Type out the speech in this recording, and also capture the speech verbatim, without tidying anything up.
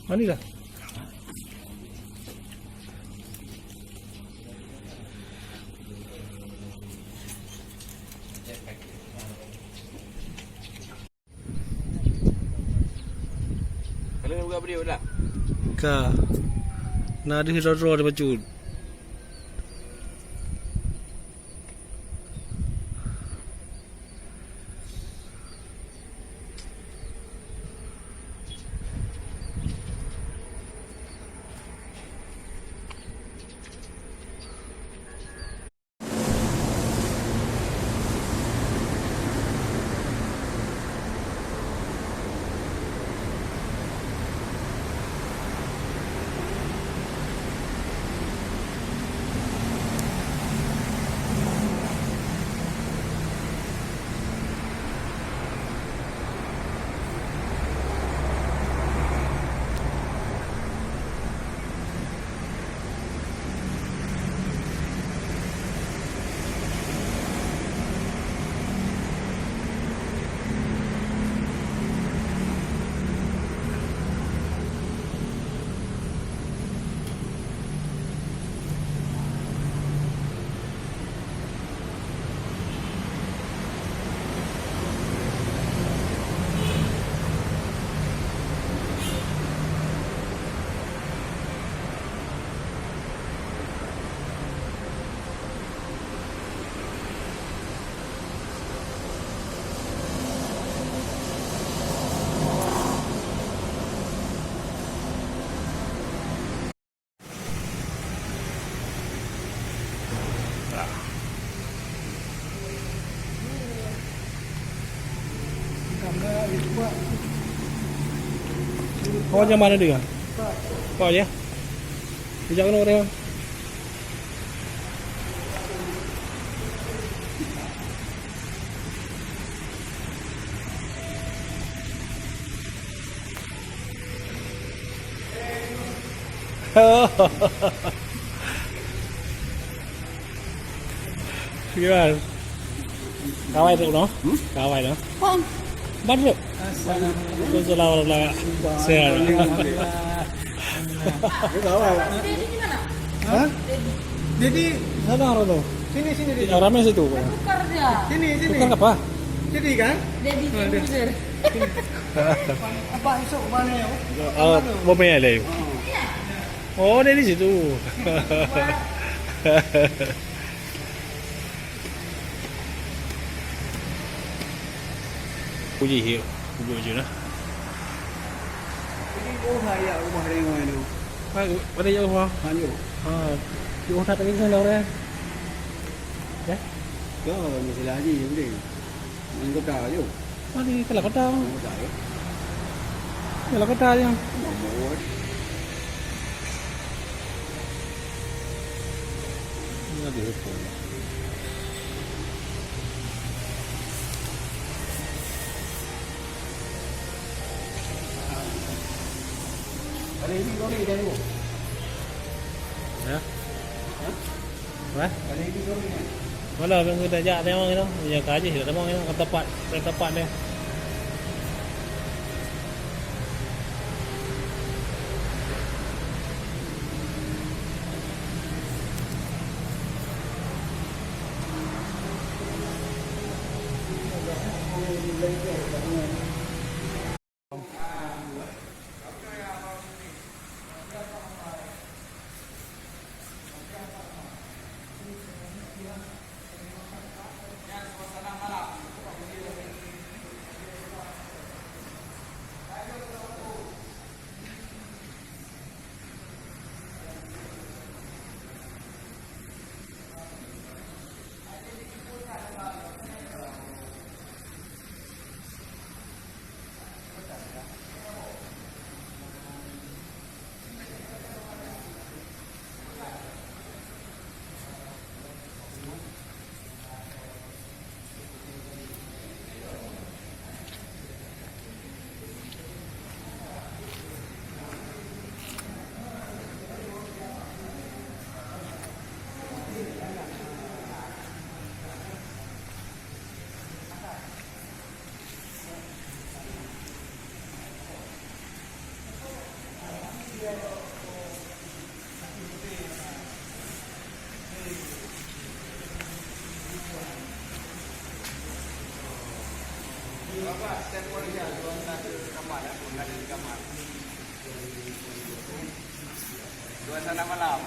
Mana dah? Ka. Na deuh droe-droe dibacut. Oh, nyaman ada ya? Oh, ya. Bijak kena orang. Gimana? Kawai tu noh? Hmm? Kawai noh? Bang. Bang tu. Assalamualaikum. Waalaikumsalam warahmatullahi wabarakatuh. Sehat. Alhamdulillah. Hah? Dedi, sana orang tu. Sini, sini, Dedi. Yang ramai situ. Tukar dia. Sini, sini. Tukar apa? Dedi kan? Dedi, Dedi. Abang esok mana ya? Oh, bomai ada. Oh, dari situ. Puji hiu, puji je lah. Ini oh, hai, ya, rumah dia yang mana? Ha, pada jauh ha. Ha, jauh. Ha, jauh tak tadi sana orang. Ya? Ya, mesti lagi yang dia. Main kota je. Mana kalau kota? Main kota je. Kalau kota je. Mampu. Ini lagi hukum. Ada ini kau ni dah dulu. Ya. Hah? Wah. Ada ini kau ni. Mana abang kita jak tengok kita. Yang kaji kita tengok kita. Ke tempat, ke tempat dia. Bapak, saya mau lihat tuan sana ke kamar, ya, tuan ada di kamar. Tuan sana malam.